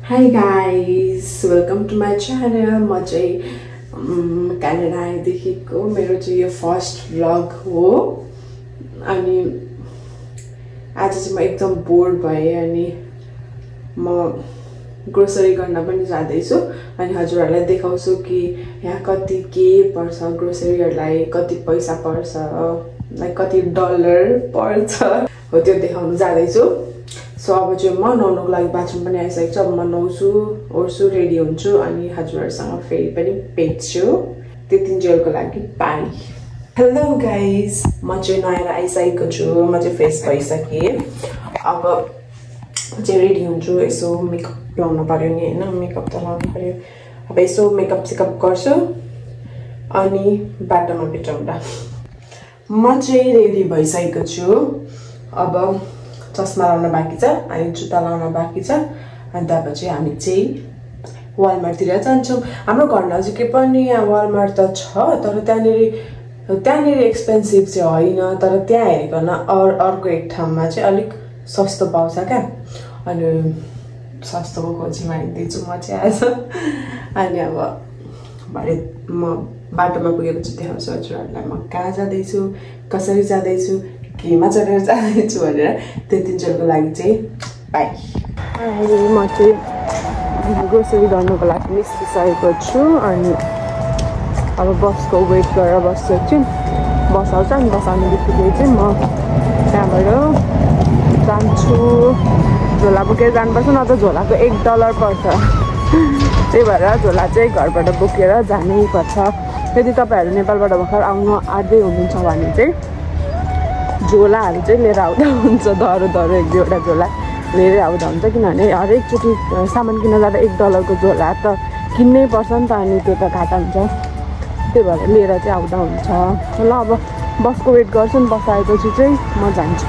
Hi guys, welcome to my channel. म चाहिँ Canada आएदेखिको मेरो चाहिँ यो फर्स्ट भ्लग हो अनि आज चाहिँ म एकदम बोर भएँ अनि म ग्रोसरी गर्न पनि जाँदैछु अनि हजुरहरुलाई देखाउँछु कि यहाँ कति के पर्छ ग्रोसरीहरुलाई कति पैसा पर्छ लाइक कति डलर पर्छ हो त्यो देखाउन जाँदैछु सो अब चाहिँ म नुहाउनको लागि बाथरुम पनि आइसकेको छ अब म नुहाउँछु ओर्छु रेडी हुन्छु अनि हजुरहरुसँग फेरि पनि भेट्छु त्यतिन्जेलको लागि बाइ हेलो गाइस म चाहिँ नुहाएर आइसकेको छु म चाहिँ फ्रेस भइसकेँ अब चाहिँ रेडी हुन्छु यसो मेकअप लाउन पर्यो नि हैन मेकअप त लाउनु पर्यो अब यसो मेकअप सेकअप गर्छु अनि बाटोमा भेटौँला म चाहिँ रेडी भइसकेको छु अब चस्मा लाउन बाँकी छ अनि जुत्ता लाउन बाँकी छ अनि त्यसपछि हामी चाहिँ वालमार्टतिर जान्छौँ हाम्रो घर नजिकै पनि यहाँ वालमार्ट त छ तर त्यहाँनिर एक्सपेन्सिभ चाहिँ होइन तर त्यहाँ हेरिकन अर्को एक ठाउँमा चाहिँ अलिक सस्तो पाउँछ क्या अनि सस्तोको खोजीमा हिँड्दैछु म चाहिँ आज अनि अब भरे म बाटोमा पुगेपछि देखाउँछु हजुरहरूलाई म कहाँ जाँदैछु कसरी जाँदैछु केमा चढेर जाँदैछु भनेर त्यतिन्जेलको लागि चाहिँ बाइ म चाहिँ ग्रोसरी गर्नुको लागि निस्किसकेको छु अनि अब बसको वेट गरेर बस्छु छु बस आउँछ अनि बस आउने बित्तिकै चाहिँ म त्यहाँबाट जान्छु झोला बोकेर जानुपर्छ न त झोलाको $1 पर्छ त्यही भएर झोला चाहिँ घरबाट बोकेर जानै पर्छ यदि तपाईँहरू नेपालबाट भर्खर आउनु आँट्दै हुनुहुन्छ भने चाहिँ झोलाहरू चाहिँ लिएर आउँदा हुन्छ दरो एक दुईवटा झोला लिएर आउँदा हुन्छ किनभने हरेकचोटि सामान किन्न जाँदा $1 को झोला त किन्नै पर्छ नि त अनि त्यो त घाटा हुन्छ त्यही भएर लिएर चाहिँ आउँदा हुन्छ ल अब बसको वेट गर्छु नि बस आएपछि चाहिँ म जान्छु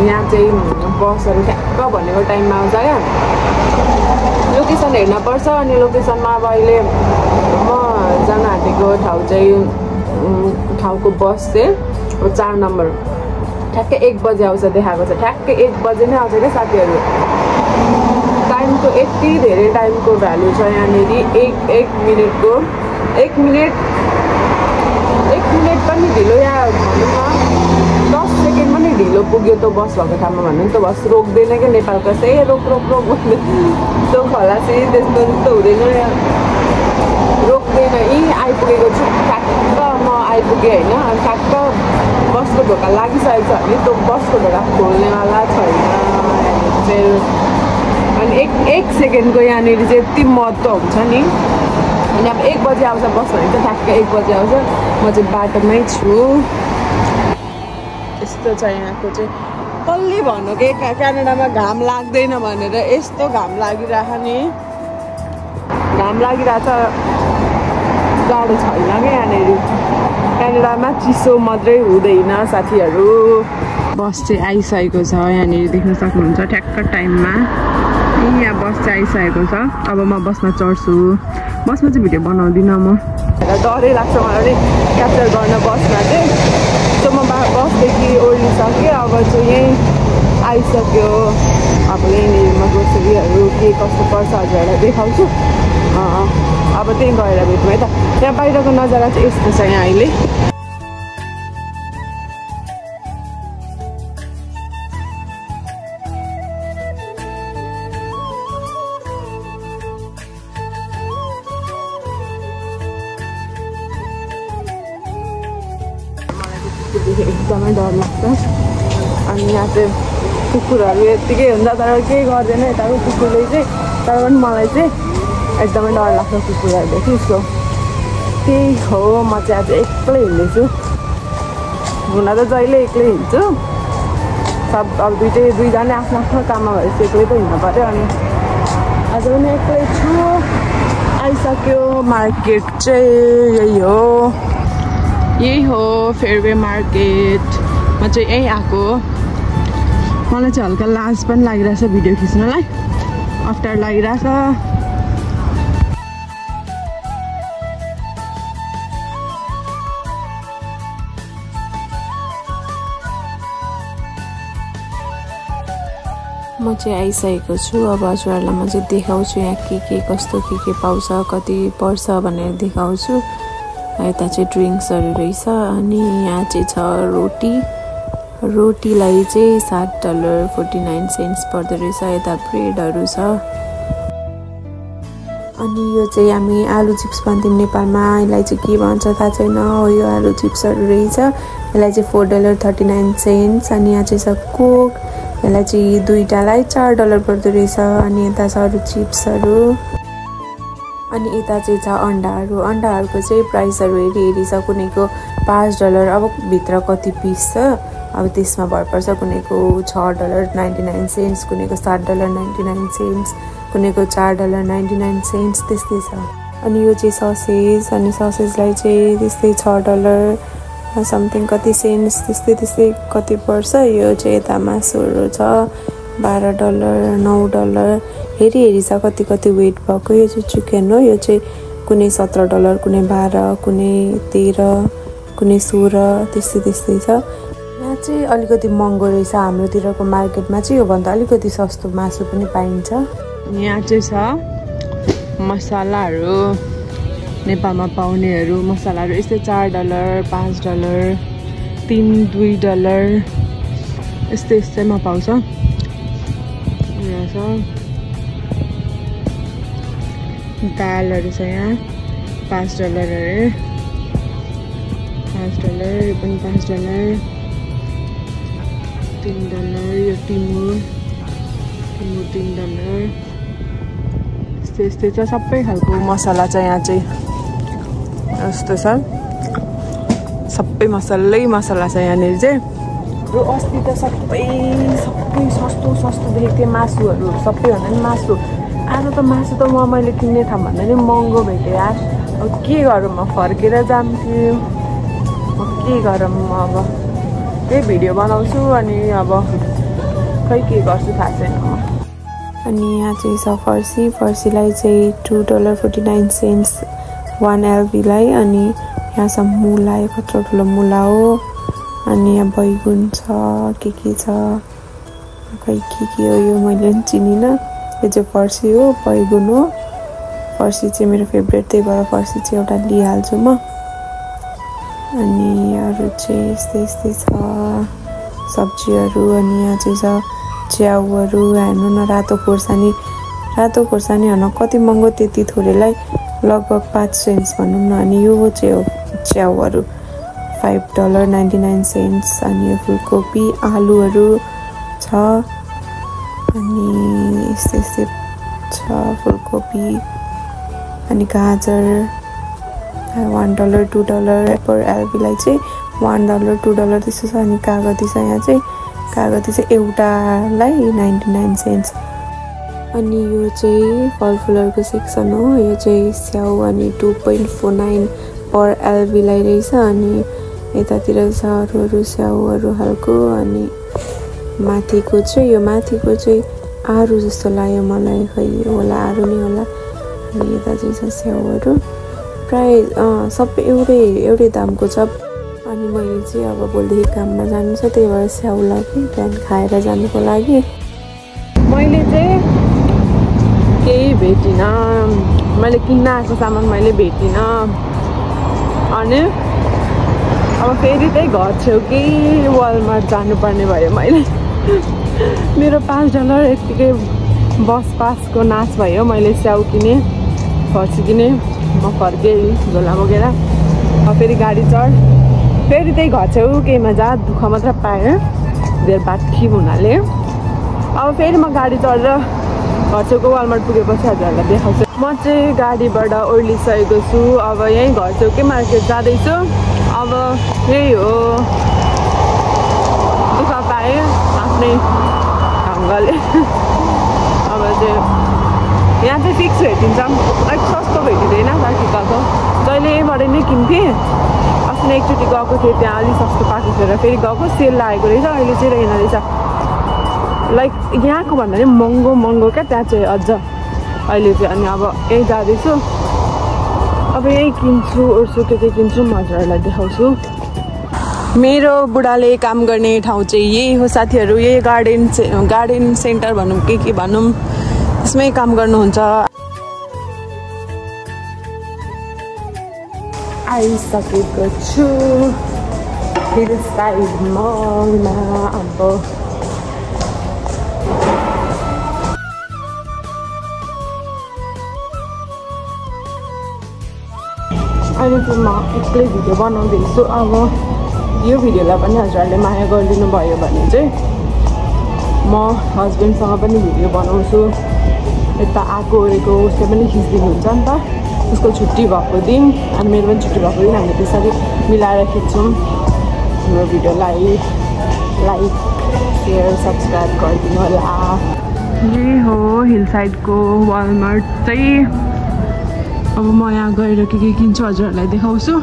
यहाँ चाहिँ बसहरू ठ्याक्क भनेको टाइममा आउँछ क्या लोकेसन हेर्न पर्छ अनि लोकेसनमा अब अहिले म जान आँटेको ठाउँको बस चाहिँ 4 नम्बर ठ्याक्कै 1 बजे आउँछ देखाएको छ ठ्याक्कै 1 बजे नै आउँछ क्या साथीहरू टाइमको यति धेरै टाइमको भ्यालु छ यहाँनिर एक मिनटको 1 मिनट पनि ढिलो या भनौँ न 10 सेकेन्ड पनि ढिलो पुग्यो त्यो बस भएको ठाउँमा भन्नु नि त बस रोक्दैन क्या नेपालको चाहिँ रोक भन्दै त्यो खलासी त्यस्तो हुँदैन रोक्दैन यहीँ आइपुगेको छु ठ्याक्क म आइपुगेँ होइन अनि ठ्याक्क बसको ढोका लागिसकेको छ भने त्यो बसको ढोका खोल्नेवाला छैन चाहिँ अनि एक सेकेन्डको यहाँनिर चाहिँ यति महत्त्व हुन्छ नि अनि अब 1 बजे आउँछ बस भने चाहिँ ठ्याक्कै 1 बजे आउँछ म चाहिँ बाटोमै छु यस्तो छ यहाँको चाहिँ कसले भन्नु कि क्यानाडामा घाम लाग्दैन भनेर यस्तो घाम लागिरहेको नि घाम लागिरहेछ जाडो छैन क्या यहाँनिर क्यानाडामा चिसो मात्रै हुँदैन साथीहरू बस चाहिँ आइसकेको छ यहाँनिर देख्न सक्नुहुन्छ ठ्याक्क टाइममा यहाँ बस चाहिँ आइसकेको छ अब म बसमा चढ्छु बसमा चाहिँ भिडियो बनाउँदिनँ म डरै लाग्छ मलाई क्याप्चर गर्न बसमा चाहिँ सो म बसदेखि ओर्लिसकेँ अब चाहिँ यहीँ आइसक्यो अब यहीँनिर म ग्रोसरीहरू के कस्तो पर्छ हजुरहरूलाई देखाउँछु अब त्यहीँ गएर भेटौँ है त यहाँ बाहिरको नजारा चाहिँ यस्तो छ यहाँ अहिले एकदमै डर लाग्छ अनि यहाँ चाहिँ कुकुरहरू यत्तिकै हुन्छ तर केही गर्दैन यताको कुकुरले चाहिँ तर पनि मलाई चाहिँ एकदमै डर लाग्छ कुकुरहरूदेखि सो त्यही हो म चाहिँ आज एक्लै हिँड्दैछु हुन त जहिले एक्लै हिँड्छु सब अब दुईजना आफ्नो आफ्नो काममा भएपछि एक्लै त हिँड्नु पऱ्यो अनि आज पनि एक्लै छु आइसक्यो मार्केट चाहिँ यही हो फेयरवे मार्केट म चाहिँ यहीँ आएको मलाई चाहिँ हल्का लाज पनि लागिरहेछ भिडियो खिच्नलाई अप्ठ्यारो लागिरहेछ म चाहिँ आइसकेको छु। अब हजुरहरूलाई म चाहिँ देखाउँछु यहाँ के कस्तो के पाउँछ, कति पर्छ भनेर देखाउँछु। यता चाहिँ ड्रिङ्क्सहरू रहेछ अनि यहाँ चाहिँ छ रोटीलाई चाहिँ $7.49 पर्दो रहेछ। यता ब्रेडहरू छ अनि यो चाहिँ हामी आलु चिप्स भन्छौँ नेपालमा, यसलाई चाहिँ के भन्छ थाहा छैन। हो यो आलु चिप्सहरू रहेछ, यसलाई चाहिँ $4.39 अनि यहाँ चाहिँ छ कोक, यसलाई चाहिँ दुईटालाई $4 पर्दो रहेछ। अनि यता छ अरू चिप्सहरू अनि यता चाहिँ छ अन्डाहरूको चाहिँ प्राइसहरू हेरी छ। कुनैको $5, अब भित्र कति पिस छ अब त्यसमा भर पर्छ। कुनैको $6.99, कुनैको $7.99, कुनैको $4.99 त्यस्तै छ। अनि यो चाहिँ ससेज, अनि ससेजलाई चाहिँ त्यस्तै $6 समथिङ कति सेन्ट्स त्यस्तै कति पर्छ। यो चाहिँ यता मासुहरू छ $12, $9 हेरी छ कति वेट भएको। यो चाहिँ चिकन हो, यो चाहिँ कुनै $17, कुनै $12, कुनै $13, कुनै $16 त्यस्तै छ। यहाँ चाहिँ अलिकति महँगो रहेछ, हाम्रोतिरको मार्केटमा चाहिँ योभन्दा अलिकति सस्तो मासु पनि पाइन्छ। यहाँ चाहिँ छ मसलाहरू, नेपालमा पाउनेहरू मसलाहरू यस्तै $4, $5, $3, $2 यस्तैमा पाउँछ। यहाँ छ दालहरू छ यहाँ $5 अरे $5, यो पनि $5, $3, यो टिमुर $3 यस्तै छ। सबै खालको मसला छ यहाँ चाहिँ यस्तो छ, सबै मसला छ यहाँनिर चाहिँ। र अस्ति त सबै सस्तो देखेको थिएँ मासुहरू, सबैभन्दा नि मासु। आज त मासु त मैले किन्ने ठाउँभन्दा नि महँगो भेटेँ यार। अब के गरौँ, म फर्केर जान्थेँ, म के गरौँ। अब त्यही भिडियो बनाउँछु अनि अब खै के गर्छु थाहा छैन म। अनि यहाँ चाहिँ छ फर्सीलाई चाहिँ $2.49 1 LBलाई। अनि यहाँ छ मुला, यो कत्रो ठुलो मुला हो। अनि यहाँ बैगुन छ, के छ खै के हो यो मैले पनि चिनिनँ। यो चाहिँ फर्सी हो, बैगुन हो। फर्सी चाहिँ मेरो फेभरेट, त्यही भएर फर्सी चाहिँ एउटा लिइहाल्छु म। अनि अरू चाहिँ यस्तै छ सब्जीहरू। अनि यहाँ चाहिँ छ च्याउहरू, हेर्नु न रातो खोर्सानी हेर्न कति महँगो, त्यति थोरैलाई लगभग 5 सेन्ट्स भनौँ न। अनि यो चाहिँ हो च्याउहरू $5.99। अनि यो फुलकोपी आलुहरू छ अनि यस्तै छ फुलकोपी। अनि गाजर $1, $2 पर एलबीलाई चाहिँ $1, $2 त्यस्तो छ। अनि कागती छ, यहाँ चाहिँ कागती चाहिँ एउटालाई 99 सेन्ट्स। अनि यो चाहिँ फलफुलहरूको सेक्सन हो, यो चाहिँ स्याउ अनि 2.49 पर एलबीलाई रहेछ। अनि यतातिर छ अरू स्याउहरू खालको। अनि माथिको चाहिँ आरू जस्तो लाग्यो मलाई, खै होला आरू नै होला। अनि यता चाहिँ छ स्याउहरू, प्राय सबै एउटै दामको छ। अनि मैले चाहिँ अब भोलिदेखि काममा जानु छ, त्यही भएर स्याउ लाग्यो बिहान खाएर जानुको लागि। मैले चाहिँ केही भेटिनँ, मैले किन्न आएको सामान मैले भेटिनँ। अनि अब फेरि त्यही घर छेउकै वालमार्ट जानुपर्ने भयो मैले। मेरो $5 यत्तिकै बस पासको नाच भयो। मैले स्याउ किने, फर्सी किने, म फर्केँ झोला बोकेर। अब फेरि गाडी चढ, फेरि त्यही घर छेउ केहीमा जा, दुःख मात्र पाएँ धेर बाठी हुनाले। अब फेरि म गाडी चढेर घर छेउको वालमार्ट पुगेपछि हजुरहरूलाई देखाउँछु। म चाहिँ गाडीबाट ओर्लिसकेको छु, अब यहीँ घर छेउकै मार्केट जाँदैछु। अब यही हो, दुःख पाएँ आफ्नै ढङ्गले। अब चाहिँ यहाँ चाहिँ फिक्स भेटिन्छ, अलिक सस्तो भेटिँदैन राखिकाको। जहिले यहीँबाट नै किन्थेँ, अस्ति एकचोटि गएको थिएँ त्यहाँ अलिक सस्तो पाएको थियो र फेरि गएको सेल लागेको रहेछ। अहिले चाहिँ रहेन रहेछ, लाइक यहाँको भन्दा पनि महँगो क्या त्यहाँ चाहिँ अझ अहिले चाहिँ। अनि अब यहीँ जाँदैछु, अब यहीँ किन्छु ओर्छु, के किन्छु म हजुरहरूलाई देखाउँछु। मेरो बुढाले काम गर्ने ठाउँ चाहिँ यही हो साथीहरू। यही गार्डन सेन्टर भनौँ के भनौँ, त्यसमै काम गर्नुहुन्छ। आइसकेको छु हिल साइड मलमा। अब अहिले चाहिँ म एक्लै भिडियो बनाउँदैछु। अब यो भिडियोलाई पनि हजुरहरूले माया गरिदिनु भयो भने चाहिँ म हस्बेन्डसँग पनि भिडियो बनाउँछु। यता आएको ओरेको उसले पनि खिचिदिनुहुन्छ नि त, उसको छुट्टी भएको दिन अनि मेरो पनि छुट्टी भएको दिन हामी त्यसरी मिलाएर खिच्छौँ। हाम्रो भिडियोलाई लाइक सेयर सब्सक्राइब गरिदिनु होला। यही हो हिल साइडको वालमार्ट चाहिँ। अब म यहाँ गएर के किन्छु हजुरहरूलाई देखाउँछु।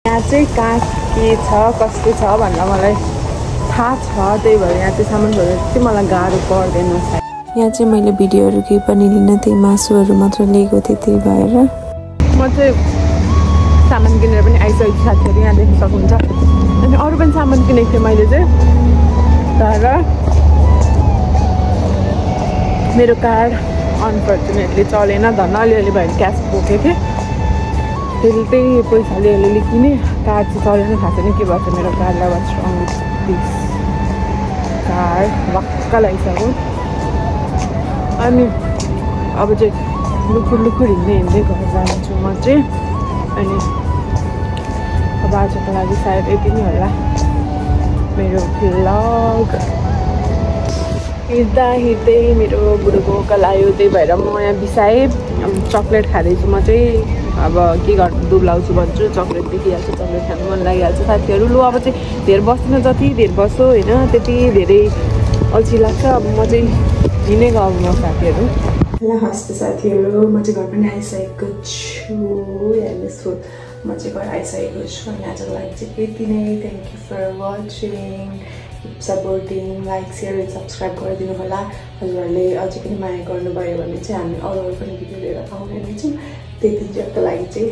यहाँ चाहिँ कहाँ के छ कस्तो छ भनेर मलाई थाहा छ, त्यही भएर यहाँ चाहिँ सामानहरू चाहिँ मलाई गाह्रो पर्दैन। यहाँ चाहिँ मैले भिडियोहरू केही पनि लिन थिएँ, मासुहरू मात्र लिएको थिएँ, त्यही भएर म चाहिँ सामान किनेर पनि आइसकेको साथीहरू यहाँ देख्न सक्नुहुन्छ। अनि अरू पनि सामान किनेको थिएँ मैले चाहिँ, तर मेरो कार्ड अनफर्चुनेटली चलेन। धन अलिअलि भयो क्यास बोकेको थिएँ, त्यही पैसाले अलिअलि किने। कार्ड चाहिँ चलेन, थाहा छैन के भन्छ मेरो कार्डलाई। What's wrong with this card वाक्क लगाइसक्यो। अनि अब चाहिँ लुखुर हिँड्दै घर जान्छु म चाहिँ। अनि अब आजको लागि सायद यति नै होला मेरो भ्लग। हिँड्दै मेरो बुढोको ओका लाग्यो, त्यही भएर म यहाँ बिसाएँ। अब चक्लेट खाँदैछु म चाहिँ। अब के गर्नु, दुब्लाउँछु भन्छु, चक्लेट देखिहाल्छु, चक्लेट खानु मन लागिहाल्छ साथीहरू। लु अब चाहिँ धेर बस्दिनँ, जति धेर बस्छु होइन त्यति धेरै अल्छी लाग्छ। अब म चाहिँ हिँडै गएको म साथीहरू। ल हस्त साथीहरू, म चाहिँ घर पनि आइसकेको छु। हेर्नुहोस् म चाहिँ घर आइसकेको छु। अनि आजको लागि चाहिँ यति नै। Thank you for watching, supporting, like share subscribe गरिदिनु होला। हजुरहरूले अझै पनि माया गर्नुभयो भने चाहिँ हामी अरू पनि भिडियो लिएर आउने नै छौँ। त्यति चाहिँको लागि चाहिँ